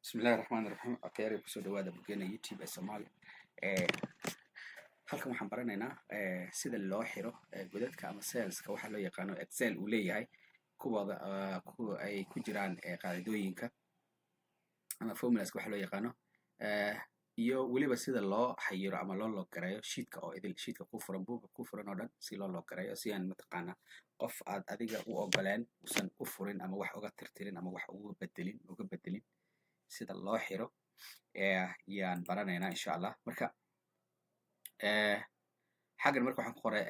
Bismillahi Raxmaani Raxiim. Akhyaari, kusoo dhawaada boggeena YouTube ee Soomaaliya. Halkan waxaan baranaynaa sida loo xiro godadka ama cellska waxaa loo yaqaano Excel uu leeyahay, kuwooda kuwa ay ku jiraan qaacidooyinka ama formulaska waxa loo yaqaano, iyo weliba sida loo xayiro ama loo lock gareeyo sheetka oo idil, sheetka ku furan, buugga ku furan oo dhan, si loo lock gareeyo, si aan mataqaana qof aad adiga u ogoleen usan u furin ama wax uga tirtirin ama wax uga bedelin uga bedelin. Sida loo xiro yaan baranaynaa, insha Allah. Marka xaggan marka waxaan ku qoray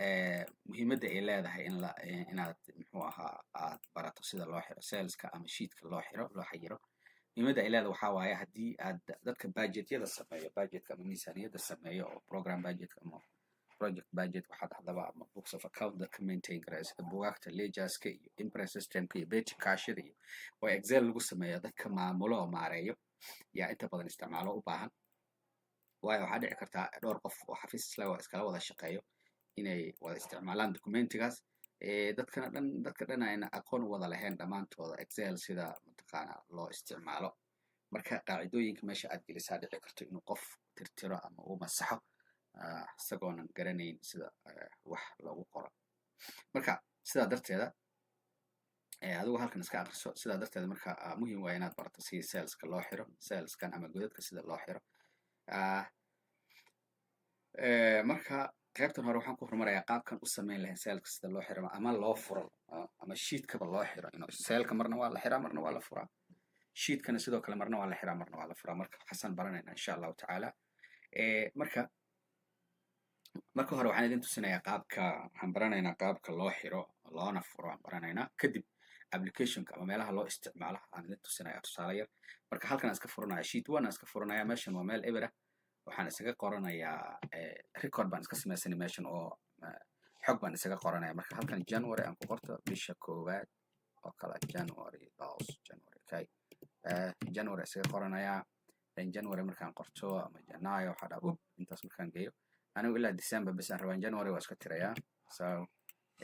muhiimadda ay leedahay in la inaad muxuu ahaa aad barato sida loo xiro cellska ama sheetka loo xiro, loo xayiro. Muhiimadda ay leedahay waxaa waaye, haddii aad dadka budgetyada sameeyo, budgetka ama miisaaniyadda sameeyo oo program budgetka ama project budget waxaad dhahdaba ama books of account dadka maintain garaya, sida buugaagta ledgerska iyo imprest systemka iyo petty cashada iyo oo Excel lagu sameeyo, dadka maamulo oo maareeyo yaa inta badan isticmaalo u baahan. Waayo, waxaa dhici kartaa dhowr qof oo xafiis isla iskala wada shaqeeyo inay wada isticmaalaan documentigaas, dadkana dhan, dadka dhan ayna aqoon u wada lahayn dhammaantooda Excel sida mataqaana loo isticmaalo. Marka qaacidooyinka meesha aad gelisaa dhici karto inuu qof tirtiro ama uu masaxo isagoonan garanayn sida wax loogu qoro. Marka sidaa darteeda adigu halkan iska akriso. Sidaa darteeda marka muhiim waa inaad barato si cellska loo xiro, cellskan ama godadka sida loo xiro. Marka qaybtan hore waxaan ku horumarayaa qaabkan u samayn lahayn cellka sida loo xiro ama loo furo ama sheetkaba loo xiro. Ino cellka marna waa la xiraa, marna waa la furaa. Sheetkana sidoo kale marna waa la xiraa, marna waa la furaa. Marka waxaasaan baranaynaa, insha Allahu tacaala. Marka hore waxaan idin tusinayaa qaabka, waxaan baranaynaa qaabka loo xiro loona furo aan baranaynaa. Kadib applicationka ama meelaha loo isticmaalo aan idin tusinaya tusaale yar. Marka halkan aan iska furanaya, sheet one aan iska furanaya. Meeshan waa meel ebera. Waxaan isaga qoranayaa record baan iska samaysanay meeshan oo xog baan isaga qoranaya. Marka halkan January aan ku qorto, bisha koowaad oo kale, January, those January. Okay, January isaga qoranayaa. Then January markaan qorto ama Janaayo waxaa dhaa up, intaas markaan geeyo, anigu ilaa December bes aan rabaa. January waa iska tirayaa, so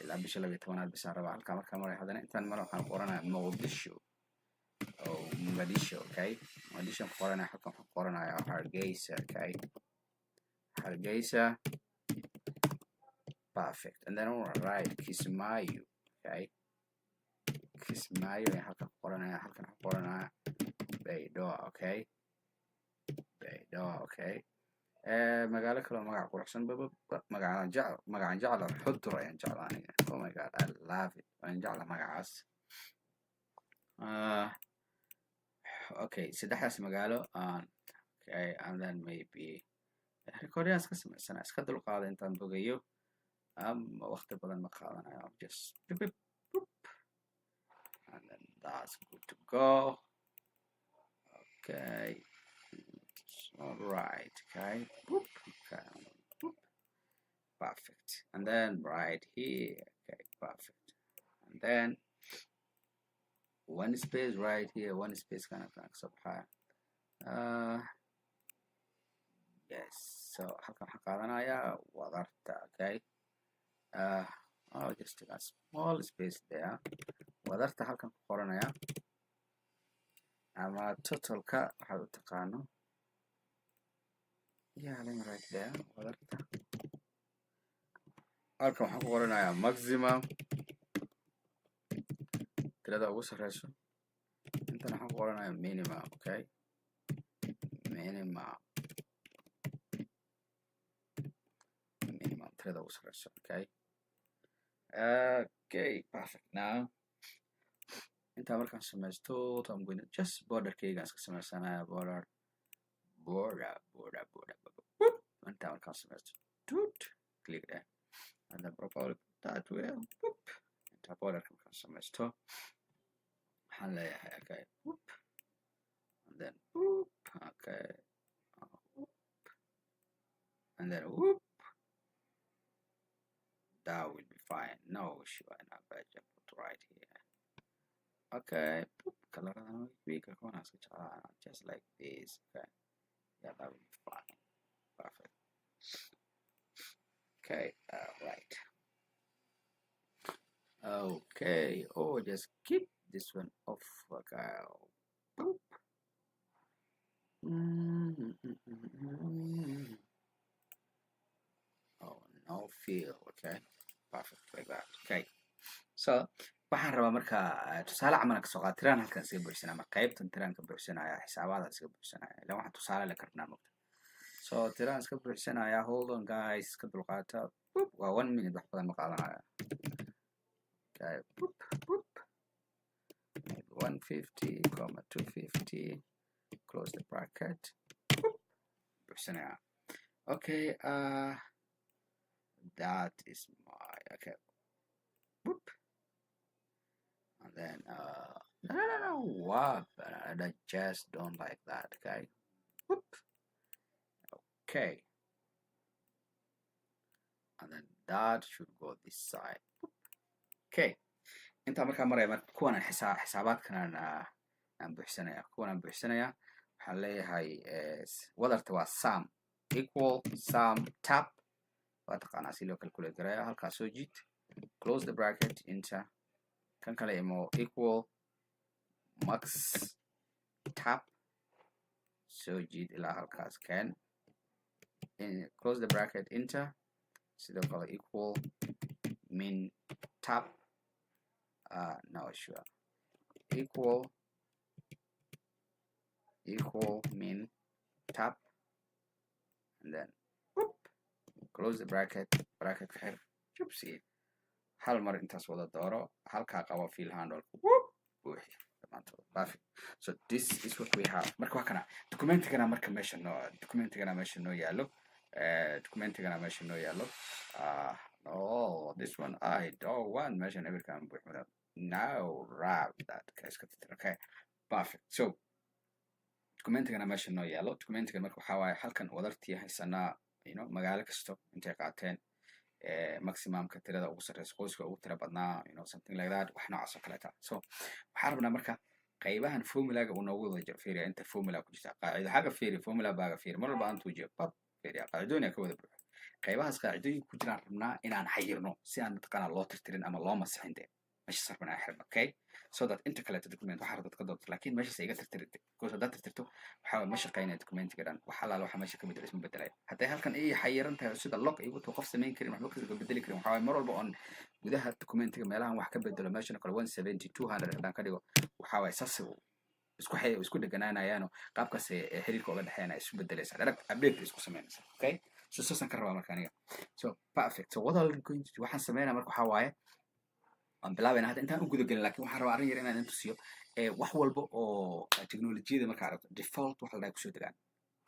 ilaa bisha 12aad bes aan rabaa. Halkaa markaan maray, haddana intaan maro, waxaan qoranayaa Muqdisho oo Mogadisho. Okay, Mogadisho aan ku qoranaya. Halkan waxaan ku qoranayaa Hargeysa. Okay, Hargeysa, perfect. And then all right, Kismaayo. Okay, Kismaayo ayaan halkan ku qoranaya. Halkan waxaan ku qoranayaa Baydhabo. Okay, Baydhabo. Okay, magaalo kaloo magac quruxsan, magacaan jecel, magacaan jecla, Xudur ayaan jecla aniga. Oh my God, I love it. Waan jecla magacaas. Okay, saddexdaas magaalo. Okay, and then maybe recordyaas ka samaysana. Iska dulqaada intaan bogayo, ama waqti badan ma qaadanayo. Just bip, bip, boop, and then that's good to go. Okay, all right. Okay, boop. Okay, boop, perfect. And then right here. Okay, perfect. And then one space right here, one space kind of like so. Yes, so halkan waxaan qaadanayaa wadarta. Okay, oh, just a small space there. Wadarta halkan ku qoranaya ama totalka waxaad u taqaano. Yeah, let me write there wadarta. Halkan waxaan ku qoranayaa maximum, tirada ugu sarreyso. Intan waxaan ku qoranayaa minimum. Okay, minimum, minimum, tirada ugu sarreyso. Okay, perfect. Now intaa markaan samaysto, I'm going to just borderkaygaan iska sameysanaya. Border, border, border, border, boop. Intaa markaan samaysto, toot, click there, and then probably that way, boop. Intaa borderka markaan samaysto, waxaan leeyahay okay, boop, and then boop. Okay, whoop, and then whoop. That will be fine, no issue. And I better put right here. Okay, boop. Color week just like this. Okay, yeah, that will be fine. Perfect. Okay, all right. Okay, oh, just keep this one off. Okay, boop. Oh, no fill. Okay, perfect, like that. Okay, so waxaan rabaa marka tusaale camal aan kasoo qaad, tiraan halkan iskaga buuxsanaya ama qaybtan tiraan ka buuxsanaya, xisaabaadaan iskaga buuxsanaya, ilan waxaan tusaale le karnaa mogta. So tiraan iska buuxsanaya. Hold on, guys, iska dulqaata. Boop, waa one minute, wax badan ma qaadanaya. Okay, boop, boop, maybe 150 comma 250, close the bracket. Boop, buuxsanaya. Okay, that is my, okay, boop, and then no, what? I just don't like that. Okay, whoop. Okay, and then that should go this side. Whoop. Okay, intaa markaa maraya, marka kuwan aan xisaabaadkan aan buuxsanaya, kuwan aan buuxsanaya. Waxaan leeyahay wadarta waa sum equal sum tab, waa taqaanaa si loo calculate garaya. Halkaa soo jiid, close the bracket, enter. Kan kale imo, equal max tab, soo jiid ilaa halkaas ken, close the bracket, enter. Sidoo kale equal min tab, no, sure, equal min tab and then whoop, close the bracket, bracket xir, jubsi. Hal mar intaas wada dooro, halkaa qabo fill handle, whoop, buuxi dhammaantood. Perfect. So this is what we have. Marka waa kana documentigana, marka meesha noo documentigana meesha noo yaalo, documentigana meesha noo yaalo. No, this one I don't want. Meeshan ebirkan buuxmada. Now wrap that. Okay, iska tirtir. Okay, perfect. So documentigana meesha noo yaalo. Documentiga marka waxaa waaye halkan wadartii haysanaa, magaalo kasto intay qaateen, maximumka tirada ugu sarreysa, qoyska ugu tira badnaa, something like that, wax noocaas oo kaleeta. So waxaan rabnaa marka qaybahan formulaga uu noogu wada jiro. Fiiriya inta formula ku jirta, qaacido xagga fiiri, formula baaga fiiri, mar walba aan tuujiyo bab, fiiriya qaacidooyin ka wada buuxo. Qaybahaas qaacidooyin ku jiraan rabnaa inaan xayirno si aan mataqaanaa loo tirtirin ama loo masixin. De meeshaas rabnaa inaan xirno, okay, so that inta kaleeto document waxaa rabtad ka doonto, laakiin meeshaas iga tirtirin, because haddaad tirtirto waxaa ma shaqeynaya documentiga dhan. Wax alaala waxa meesha ka bedelo isma bedelaya. Hadday halkan ii xayiran tahay, sida lock igu taho, qof samayn karin, waxba ka bedeli karin, waxaa waaye mar walba oon gudaha documentiga meelahan wax ka bedelo, meeshan oo kale 170 200 haddaan ka dhigo, waxaa waaye saas isku isku dheganaanayaano, qaabkaas ee xiriirka uga dhexeeyana isu bedelaysa, direct update isku samaynaysa. Okay, so saasaan ka rabaa marka aniga. So perfect. So what I'm going to do, waxaan sameynaya marka waxaa waaye waan bilaabayna hadda intaan u guda gelin, laakiin waxaan rabaa arrin yar inaan idin tusiyo. Wax walba oo teknolojiyada markaa aragto, default waxa la dhahay kusoo degaan.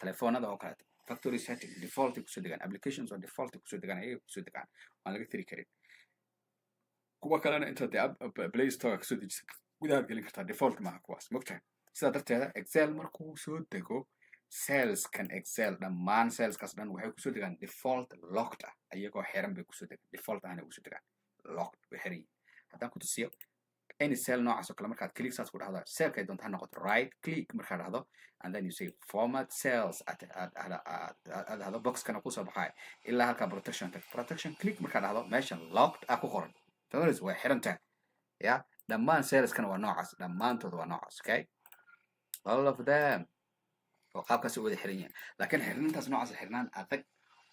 Telefoonada oo kaleeto factory setting default ay kusoo degaan, applications oo default ay kusoo degaan, ayaga kusoo degaan, waan laga tiri karin. Kuwa kalena inta dee Play Store kasoo dejisa gudahaad gelin kartaa, default maaha kuwaas, mogtahay? Sidaa darteeda Excel markuu soo dego, cellskan Excel, dhammaan cellskaas dhan waxay kusoo degaan default locked ah, iyagoo xiran bay kusoo degaan, default ahna kusoo degaan, locked way xiran yihiin. Haddaan ku tusiyo any cell noocaas oo kale, markaad click saas ku dhahdo, cellka ay doonto ha noqoto, right click markaad dhahdo and then you say format cells, aad dhahdo, boxkana kusoo baxaya ilaa halkaa protection tag. Protection click markaad dhahdo, meeshan locked ah ku qoran. Fahmaysa? Way xiran tahay ya. Dhammaan cellskana waa noocaas, dhammaantood waa noocaas. Okay, all of them oo qaabkaas u wada xiran yihiin, laakiin xirnaantaas noocaas xirnaan adag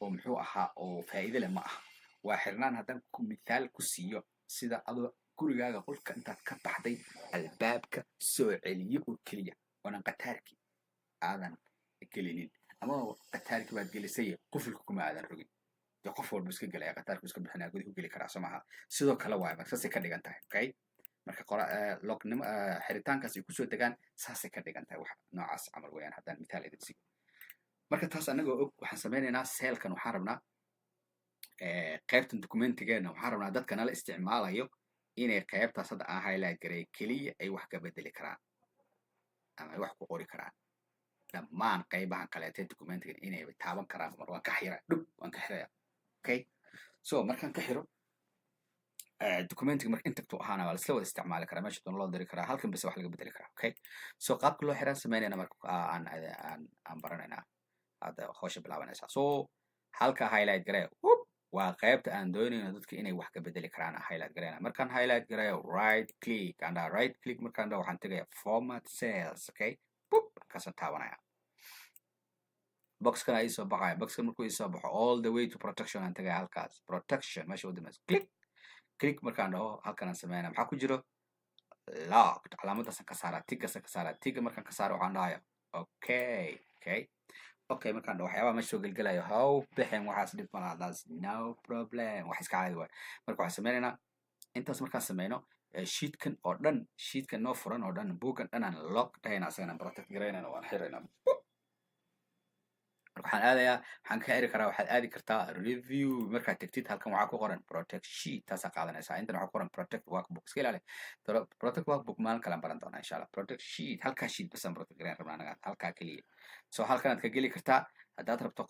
oo muxuu ahaa oo faa'iido leh ma aha. Waa xirnaan haddaan ku mithaal ku siiyo, sida adoo gurigaaga qolka intaad ka baxday albaabka soo celiyo oo keliya, oonan qataarki aadan gelinin, ama qataarki baad gelisay, qufulka kuma aadan rogin. Dee qof walba iska gelaya, qataarku iska bixinaya, gudaha u geli karaa, soo maha? Sidoo kale waaye marka, saasay ka dhigan tahay. Okay, marka qora locknimo xiritaankaas ay kusoo degaan, saasay ka dhigan tahay, wax noocaas camal weeyaan haddaan mithaal idin siiyo. Marka taas anagoo og, waxaan sameynaynaa cellkan. Waxaan rabnaa qaybtan documentigeena, waxaan rabnaa dadka nala isticmaalayo inay qaybtaas hadda aan highlight gareey keliya ay wax ka bedeli karaan ama ay wax ku qori karaan. Dhammaan qaybahan kaleete documentiga inay taaban karaan mar waan ka xira dhub, waan ka xiraya. Okay, so markaan ka xiro documentiga, marka intagtu ahaana waa laisla wada isticmaali karaa, meesha doon loo diri karaa, halkan bese wax laga bedeli karaa. Okay, so qaabka loo xiraan sameynayna marka aan baranaynaa hadda, howsha bilaabanaysaa. So halka highlight garee, whoop, waa qaybta aan doonayno dadka inay wax ka bedeli karaan aan highlight gareyna. Markaan highlight gareeyo, right click aan dhaha. Right click markaan dhaho, waxaan tegaya format cells. Okay, boop, halkaasaan taabanaya. Boxkan aa iisoo baxaya. Boxkan markuu iisoo baxo, all the way to protection aan tagaya. Halkaas protection meesha u dambaysa click. Click markaan dhaho, halkan aan sameynaya. Maxaa ku jiro? Locked. Calaamadaasaan ka saaraa, tiggaasaan ka saaraa. Tigga markaan ka saaro, waxaan dhahaya Okay. Markaan dhaho, waxyaabaha meesha soo gelgelayo haw bixin. Waxaas dhib malaha, that's no problem, wax iska caadi waay. Marka waxaan sameynaynaa intaas. Markaan sameyno, sheetkan oo dhan, sheetkan noo furan oo dhan, buuggan dhan aan lock dhahayna, asagana protect garaynayna, waan xiraynaa. Marka waxaan aadayaa, waxaan ka xiri karaa, waxaad aadi kartaa review. Markaad tegtid halkan, waxaa ku qoran protect sheet, taasaa qaadanaysaa. Intan waxaa ku qoran protect workbook. Iska ilaali protect workbook, maalin kalean baran doonaa, insha Allah. Protect sheet, halkaa sheet basaan protect garayn rabnaa anaga, halkaa keliya. So halkanaad ka geli kartaa haddaad rabto.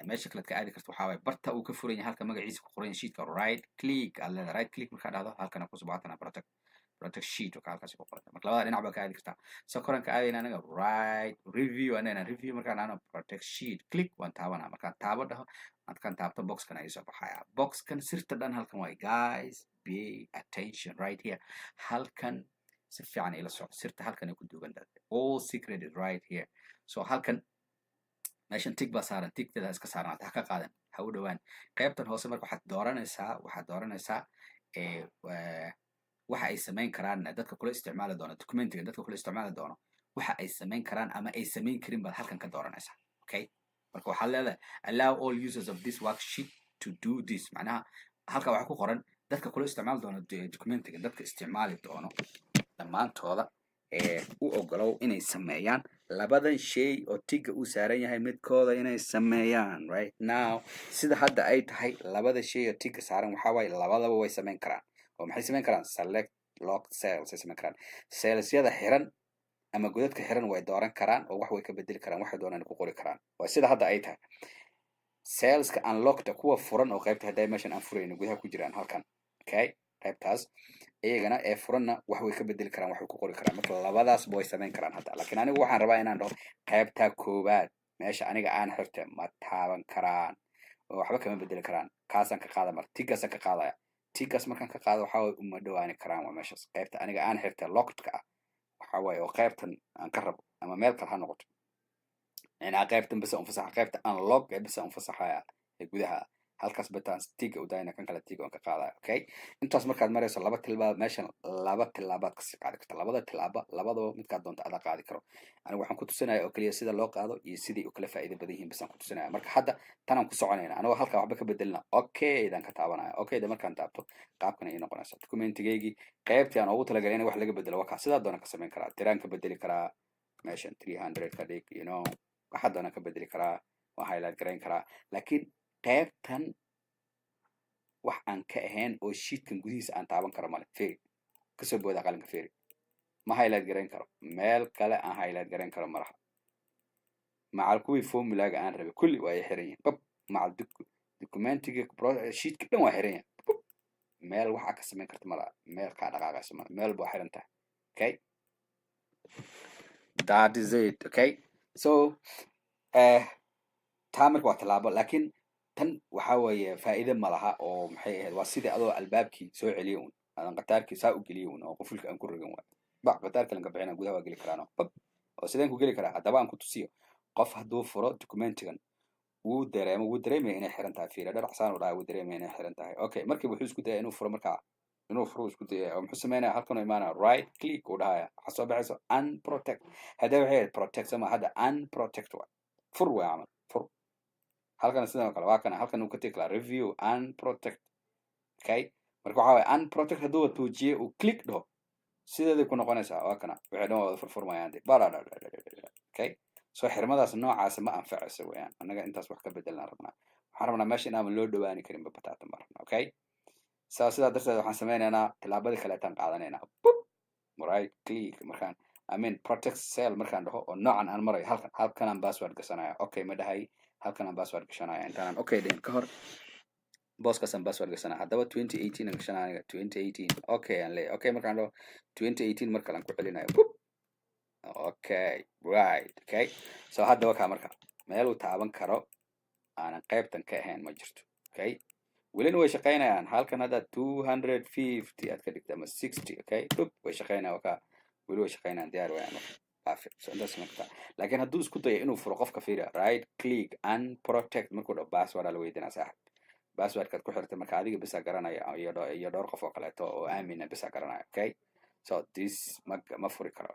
Meesha kalead ka aadi karto waxaa waaye barta uu ka furan yahay, halka magaciisa ku qoran yahay sheetka. Right click aad leedahay. Right click markaa dhahdo, halkana kusoo baxatana protect sheet oo halkaasi ku qoran. Marka labada dhinac baa ka aadi kartaa. So koran ka aadayna anaga right review anayna. Review markaan dhahno, protect sheet click waan taabanaa. Markaan taabo dhaho, markaan taabto, boxkan ayuu soo baxaya. Boxkan sirta dhan halkan waay. Guys, pay attention right here. Halkan si fiican ila soco. Sirta halkan ay ku duugan tahay. All secret is right here. So halkan meeshan tig baa saaran. Tigteeda iska saaran, ha ka qaadan, ha u dhowaan. Qaybtan hoose marka waxaad dooranaysaa waxa ay samayn karaan dadka kula isticmaali doono documentiga. Dadka kula isticmaali doono waxa ay samayn karaan ama ay samayn karin baad halkan ka dooranaysaa. Okay, marka waxaad leedahay "Allow all users of this worksheet to do this". Macnaha halka waxaa ku qoran dadka kula isticmaali doono documentiga, dadka isticmaali doono dhammaantooda ee u ogolow inay sameeyaan labadan shay oo tigga uu saaran yahay midkooda inay sameeyaan. Right now, sida hadda ay tahay, labada shay oo tigga saaran waxaa waaye labadaba way samayn karaan. Oo maxay samayn karaan? Select locked cells ay samayn karaan. Cellsyada xiran ama godadka xiran way dooran karaan oo wax way ka bedeli karaan, waxay doonaan ku qori karaan. Waa sida hadda ay tahay. Cellska unlocked, kuwa furan oo qaybta hadda meeshan aan furayno gudaha ku jiraan halkan, okay, qaybtaas iyagana ee furanna wax way ka bedeli karaan, wax way ku qori karaan. Marka labadaasba way samayn karaan hadda. Laakiin anigu waxaan rabaa inaan dhaho qaybta koowaad, meesha aniga aan xirta, ma taaban karaan oo waxba kama bedeli karaan. Kaasaan ka qaada. Marka tiggaasaan ka qaadaya. Tiggaas markaan ka qaado, waxaa waye uma dhawaani karaan. Waa meeshaas qaybta aniga aan xirta lockedka ah waxa waaye, oo qaybtan aan ka rabo ama meel kale ha noqoto. Micnaha qaybtan basa unfasaxa, qaybta unlock ee basa unfasaxaya ee gudaha halkaas bataan tiga u daayna, kan kale tiga on ka qaadaya. Okay, intaas markaad marayso, laba tilaaba meeshan, laba tilaabaad kasii qaadi karta. Labada tilaaba, labadaba midkaad doonta adaa qaadi karo. Anigu waxaan ku tusinaya oo keliya sida loo qaado iyo sidai u kala faa'iido badan yihiin basaan ku tusinaya. Marka hadda tanaan ku soconayna, anigoo halkaa waxba ka bedelina, okay daan ka taabanaya. Okay da markaan taabto, qaabkan ayay noqonaysaa documentigaygii. Qaybtii aan ugu talagalay in wax laga bedelo waa kaa. Sidaa doona ka samayn karaa, tiraan ka bedeli karaa meeshan, 300 ka dhig, waxaa doona ka bedeli karaa, waa highlight garayn karaa. Laakiin qaybtan wax aan ka ahayn oo sheetkan gudihiisa aan taaban karo male. Feri kasoo booda qalinka, feri ma highlight garayn karo. Meel kale aan highlight garayn karo malaha. Macal kuwii formulaga aan rabay kulli waa ay xiran yihiin. Bab macal documentiga, sheetka dhan waa xiran yahay. Bub meel waxaa ka samayn karta malaha, meel kaa dhaqaaqaysa mala, meel baa xiran tahay. Okay, that is it. Okay, so taa marka waa tallaabo. Laakiin tan waxa weeye faa'iido ma laha. Oo maxay ahayd? Waa sidii adoo albaabkii soo celiyo un, aadan qataarkii saa u geliyo un oo qufulka aan ku rogan waay. Ba qataarka lan ka bixina, gudaha waa geli karaano. Bab oo sideen ku geli karaa? Haddaba aan ku tusiyo. Qof hadduu furo documentigan, wuu dareemo, wuu dareemaya inay xiran tahay. Fiira dharacsaan u dhahay, wuu dareemaya inay xiran tahay. Okay, markiiba wuxuu isku daya inuu furo. Markaa inuu furo isku daya oo muxuu sameynaya? Halkan u imaanaya, right click uu dhahaya, waxaa soo baxayso unprotect. Hadda waxay ahayd protect sama, hadda unprotect waay, fur waay camal, fur. Halkan sidoo kale waa kana, halkan uu ka tegi karaa review, unprotect. Okay, marka waxaa waye unprotect hadduu tuujiye, uu click dhaho, sideeday ku noqonaysaa. Waa kana, waxay dhan wada furfurmayaan de. Okay, so xirmadaas noocaasa ma anfacayso weeyaan. Annaga intaas wax ka bedelaan rabnaa. Waxaan rabnaa meesha inaaman loo dhawaani karinba bataatan baan rabnaa. Okay, so sidaa darteed waxaan sameynaynaa tilaabadii kaleetaan qaadanaynaa. Boop, right click markaan, I mean protect cell markaan dhaho oo noocan aan marayo, halkan halkanaan password gashanaya. Okay, ma dhahay, halkan aan password gashanaya. Intaanaan okay dhihin ka hor, booskaasaan password gashanaya. Haddaba 2018 aan gashanaya aniga, 2018. Okay aan leeyahay. Okay markaan dhaho, 2018 mar kale aan ku celinayo. Boop. Okay, right. Okay, so hadda wakaa. Marka meel uu taaban karo aanan qaybtan ka ahayn ma jirto. Okay, welina way shaqaynayaan. Halkan hadda 250 aad ka dhigta ama 60, okay, boop, way shaqaynayaan. Wakaa, weli way shaqaynayaan, diyaar wayaan. Marka Perfect. So intaas samayn kartaa, laakiin hadduu isku dayo inuu furo qofka, fiiriya, right click, unprotect markuu dhaho, password aa la weydiinaa, saaxib. Passwordkaad ku xirtay marka adiga bisa garanaya iyo dhowr qof oo kaleeto oo aamina bisa garanaya, okay? So this ma furi karo.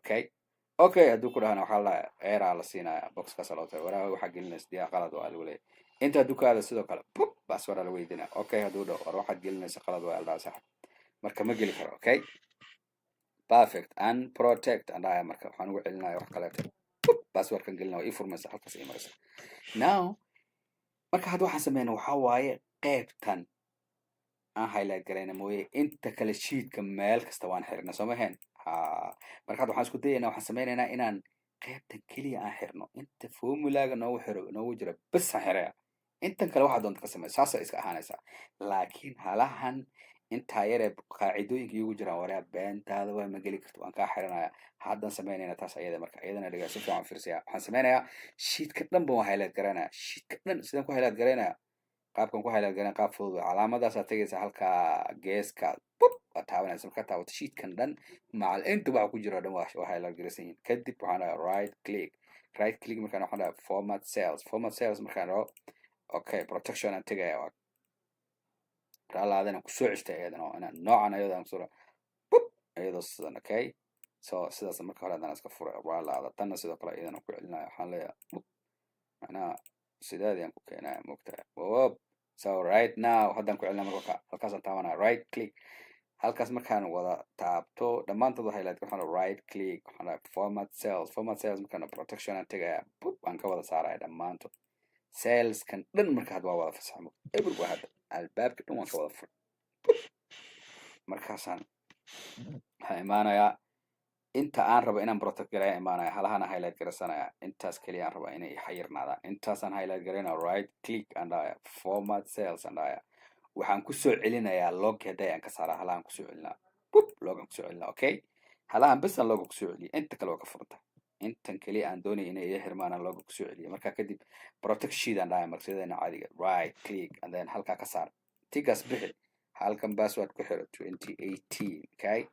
Okay, hadduu ku dhahana, waxaa la error la siinaya, boxkaas loo tagay, waraa waxaa gelinaysa diyaa qalad waa lagu leeyahay. Inta hadduu ka aada, sidoo kale pup, password aa la weydiinaya. Okay, hadduu dhaho, war waxaad gelinaysa qalad waa la dhaha, saaxib. Marka ma geli karo. Okay, perfect. Unprotect aan dhahaya. Marka waxaan ugu celinaya wax kaleeto. Pup, passwordkan gelina, waa ii furmaysa, halkaas ii maraysa. Now marka hadda waxaan sameyna waxaa waaye qeybtan aan highlight garayna mooye, inta kale sheetka meel kasta waan xirna, soo mahen? Ha, marka hadda waxaan isku dayaynaa, waxaan sameynaynaa inaan qeybtan keliya aan xirno. Inta formulaga noogu xiro, noogu jira bes aan xiraya. Intan kale waxaa doonta ka samey, saasa iska ahaanaysaa. Laakiin halahan intaa yaree qaacidooyinka iigu jiraan, waraa beentaada waa, ma geli karto, waan kaa xiranaya. Haddaan sameynayna taas ayada. Marka iyadana dhiga, si fiican fiirsaya. Waxaan sameynayaa sheetka dhan ban waan highlight garaynaya. Sheetka dhan sidaan ku highlight garaynaya, qaabkan ku highlight garaynaya qaab fudud way. Calaamadaasaa tegaysa, halkaa geeska bup waa taabanaysa. Markaa taabato, sheetkan dhan macal inta waxa ku jira o dhan waa highlight garaysan yihiin. Kadib waxaan dhahaa right click. Right click markaan, waxaan dhahaa format cells. Format cells markaan dhaho, okay, protection aan tegaya. Waa raalaadana kusoo ceshtay iyadana, waa inaan noocan ayadoo aan kusoo bup iyadoo sidan. Okay, so sidaas marka hore haddana iska furay raalaada. Tanna sidoo kale iyadana ku celinaya. Waxaan leeyahay bup, macnaha sideedii aan ku keenaya, moogtahay? Wop. So right now haddaan ku celinaya. Marka halkaasaan taabanaya, right click. Halkaas markaan wada taabto dhammaantood highlight, waxaan right click, waxaan dhahay format cells. Format cells markaan, protection aan tegaya, bup, aan ka wada saaraya dhammaantood cellskan dhan. Marka hadda waa wada fasaxmo everywhere. Hadda albaabka dhan waan ka wada furay. Markaasaan waxaan imaanayaa inta aan rabo inaan protect garaya imaanaya. Halahana highlight garaysanaya. Intaas keliya aan rabaa inay xayirnaadaan. Intaasaan highlight garaynaya, right click aan dhahaya, format cells aan dhahaya. Waxaan kusoo celinayaa lock hadday aan ka saaraa. Halahan kusoo celinaa, bup, lockan kusoo celinaa. Okay, halahan bes aan locka kusoo celiyay. Inta kale waa ka furanta. Intan keliya aan doonaya inay iga xirmaan aan locka kusoo celiyay. Marka kadib protect sheet aan dhahaya. Marka sideena caadiga, right click and then halkaa ka saar, tigaas bixi, halkan password ku xiro, 2018. Okay,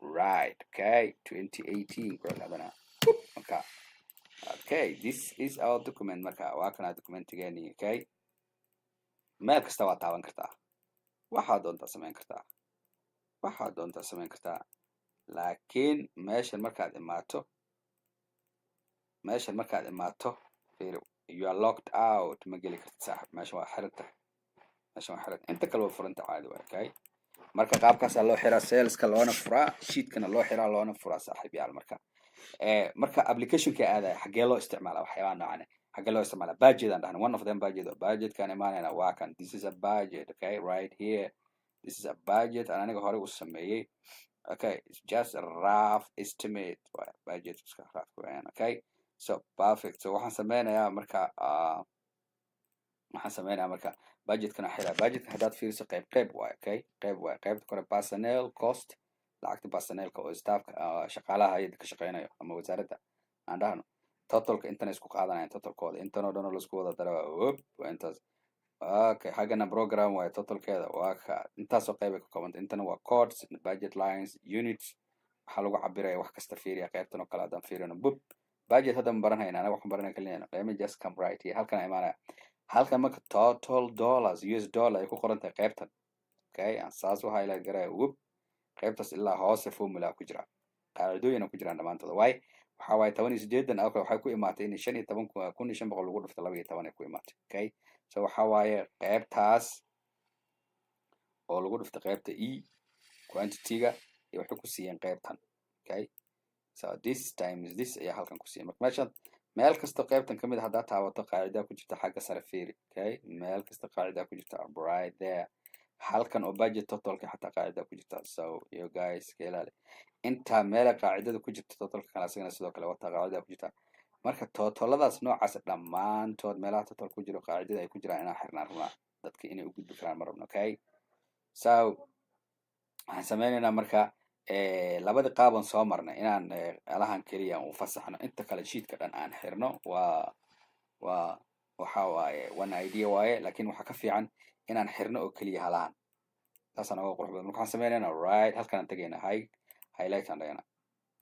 right, okay, 2018 ku xiro hadana. Marka okay, this is our document. Marka waa kana documentigeeni. Okay, meel kasta waa taaban kartaa, waxaad doontaa samayn kartaa, waxaad doontaa samayn kartaa. Laakiin meeshan markaad imaato, fiiri, you are locked out. Ma geli kartid, saaxib. Meeshan waa xiran tahay, meeshan waa xiran. Inta kale waa furanta, caadi waay. Okay, marka qaabkaasaa loo xiraa cellska, loona furaa sheetkana, loo xiraa loona furaa, saaxiib yaal. Marka applicationka aadaya, xaggee loo isticmaala waxyaabaha noocan? Xaggee loo isticmaala? Budget aan dhahna, one of them budget. Budgetkaan imaanayna, waa kan. This is a budget. Okay, right here, this is a budget aan aniga horey u sameeyey. Okay, it's just a rough estimate budget, iska rough weeyaan. Okay, so perfect. So waxaan sameynayaa marka, waxaan sameynayaa marka budgetkana xiraa. Budgetka haddaad fiiriso, qayb qayb waaye. Okay, qayb waaye. Qaybta kore personnel cost, lacagta personnelka oo staffka, shaqaalaha hay'adda ka shaqeynayo ama wasaaradda aan dhahno, totalka intana isku qaadanayaan, totalkooda intan oo dhan oo laisku wada daro wop, waa intaas. Okay, xaggana program waaye, totalkeeda waa ka intaasoo qeyb ay ka koobanta. Intana waa codes, budget lines, units, waxaa lagu cabiraya wax kasta. Fiiriya qaybtan oo kale haddaan fiirino, bub, budget hadda ma baranayna anaga, waxaan baranaya kaliya. Let me just come right here. Halkan imaanaya, halkan marka total dollars, US dollar ay ku qoran tahay qaybtan. Okay, aan saas u highlight garaya, whoop, qaybtaas ilaa hoose formula ku jira, qaacidooyina ku jiraan dhammaantooda. Waay, waxa waaye 18 oo kale waxay ku imaatay in 15,500 lagu dhufto 12 ay ku imaatay. Okay, so waxa waaye qaybtaas oo lagu dhufto qaybta e quantity-ga iyo waxay ku siiyeen qaybtan. Okay, so this times this ayaa halkan ku siiyeen. Marka meeshan meel kasta qaybtan kamid a haddaad taabato, qaacidaa ku jirta. Xagga sare fiiri. Okay, meel kasta qaacidaa ku jirta, right there. Halkan oo budget totalka xataa qaacidaa ku jirta. So you guys ka ilaali intaa meela qaacidada ku jirta. Totalka kale asagana sidoo kale wataa, qaacidada ku jirta. Marka totaladaas noocaas dhammaantood, meelaha total ku jiro, qaacidada ay ku jiraan inaan xirnaan rabnaa. Dadka inay u gudbi karaan ma rabno. Okay, so waxaan sameynaynaa marka labadii qaaban soo marnay, inaan alahan keliya u fasaxno, inta kale sheetka dhan aan xirno. Waa waxa waaye one idea waaye, laakiin waxaa ka fiican inaan xirno oo keliya halahan. Taasaan oga qurux badan. Marka waxaan sameynaynaa, right, halkan aan tegaynaa, highlight aan dhahayna.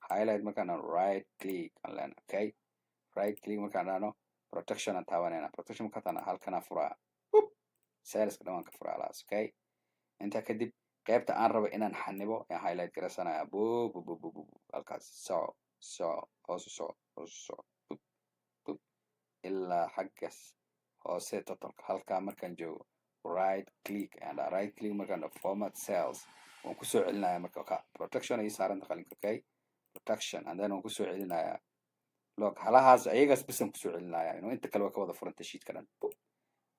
Highlight markaan dhahno, right click aan leenahay. Okay, right click markaan dhahno, protection aan taabanayna. Protection markaan taabana, halkanaan furaa, cellska dhan waan ka furaa laas. Okay, intaa kadib qaybta aan rabo inaan xanibo ayaan highlight garaysanaya. Bu bu bu bu bu, halkaas soco, soco, hoos u soco, hoos u soco, bub bub, ilaa xaggas hoose totalka. Halkaa markaan joogo, right click ayaan dhaha. Right click markaan dhaho, format cells waan kusoo celinaya. Marka ka protection ay saaranta qalinka. Okay, protection, and then waan kusoo celinaya log halahaas, ayagaas bisan kusoo celinaya inuu inta kale waa ka wada furanta sheetka dhan.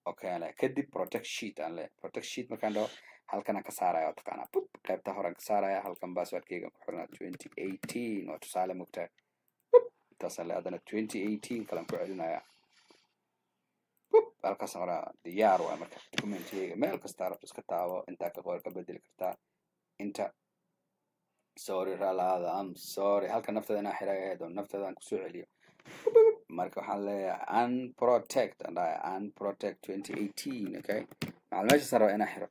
Okay aan leeyahay. Kadib protect sheet aan leeyahay. Protect sheet markaan dhaho, halkan aan ka saaraya, waa taqaanaa, bup, qaybta horaan ka saaraya. Halkan passwordkeyga ku xirnaa 2018, waa tusaale mogtahay. Intaasaan leeyahay. Haddana 2018 kalan ku celinaya. Bup, halkaas qoraa, diyaar waay. Marka documentigeyga meel kasta rabto iska taabo, intaa ka qor, ka bedeli kartaa inta. Sorry, ralaada, I'm sorry. Halka naftada inaan xiray ahayd oo naftada aan kusoo celiyo. Marka waxaan leeyahay unprotect aan dhahay, unprotect 2018. Okay, macal meeshaas raba inaan xiro.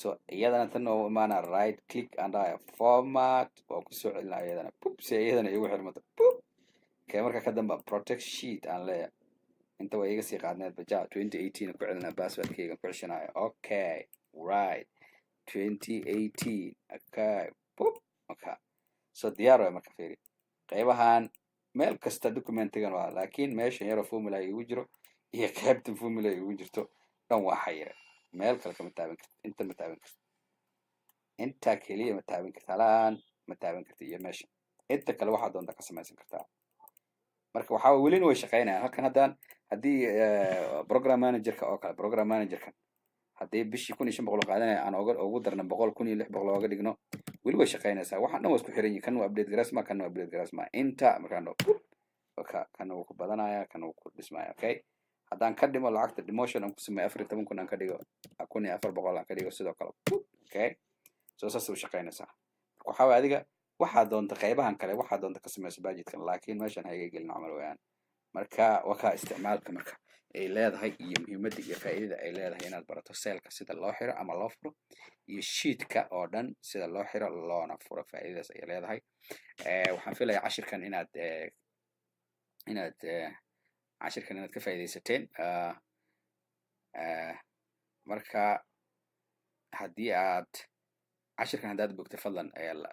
So iyadana tan oo imaana, right click aan dhahay, format, waa kusoo celinaya iyadana, pup, si iyadana igu xirmato, pup. Okay, marka ka damba protect sheet aan leeyahay. Inta waa iga sii qaadneed baja. 2018 ku celinaya, passwordkeyga ku ceshanaya. Okay, right, 2018. Okay, pup. Okay, so diyaar waay. Marka fiiri qaybahan, meel kasta documentigan waa, laakiin meeshan yaroo formula igu jiro iyo qaybtan formula igu jirto dhan waa xayire. Meel kale kama taaban karti, inta ma taaban karti, intaa keliya ma taaban karti, halaan ma taaban karti iyo meesha. Inta kale waxaa doonta ka samaysan kartaa. Marka waxaa welina way shaqeynayaan halkan. Haddaan haddii program managerka oo kale, program managerkan haddii bishii 1500 qaadanaya aan oga ugu darna 100, 1600 ooga dhigno, weli way shaqeynaysaa. Waxaan dhan waa isku xiran yihin. Kan waa update garasma, kan waa update garasma. Inta markaan dhaho, ka kan wuu ku badanaya, kan wuu ku dhismaya. Okay, haddaan ka dhimo lacagta, demotion aan ku sameeyo, 14,000 aan ka dhigo, 1400 aan ka dhigo, sidoo kale. Okay, so saas u shaqeynaysaa. Marka waxaa waye, adiga waxaa doonta qaybahan kale, waxaa doonta ka samayso budgetkan, laakiin meeshan ha iga gelin camal weeyaan. Marka waa kaa isticmaalka marka ay leedahay iyo muhiimadda iyo faa'iidada ay leedahay inaad barato cellka sida loo xiro ama loo furo iyo sheetka oo dhan sida loo xiro loona furo. Faa'iidadaas ayay leedahay. Waxaan filayaa cashirkan inaad ka faa'iidaysateen. Marka haddii aad cashirkan haddaad bogtay, fadlan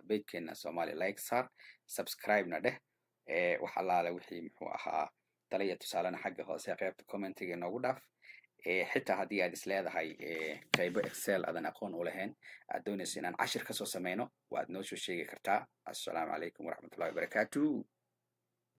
pagekeena Soomaaliya like saar, subscribe-na dheh. Wax allaale wixii muxuu ahaa tala iyo tusaalena xagga hoose qaybta commentiga inoogu dhaaf. Xitaa haddii aad is leedahay qaybo Excel aadan aqoon u lahayn, aad doonayso inaan cashir kasoo sameyno, waad noo soo sheegi kartaa. Assalaamu calaykum waraxmatullahi wabarakaatu.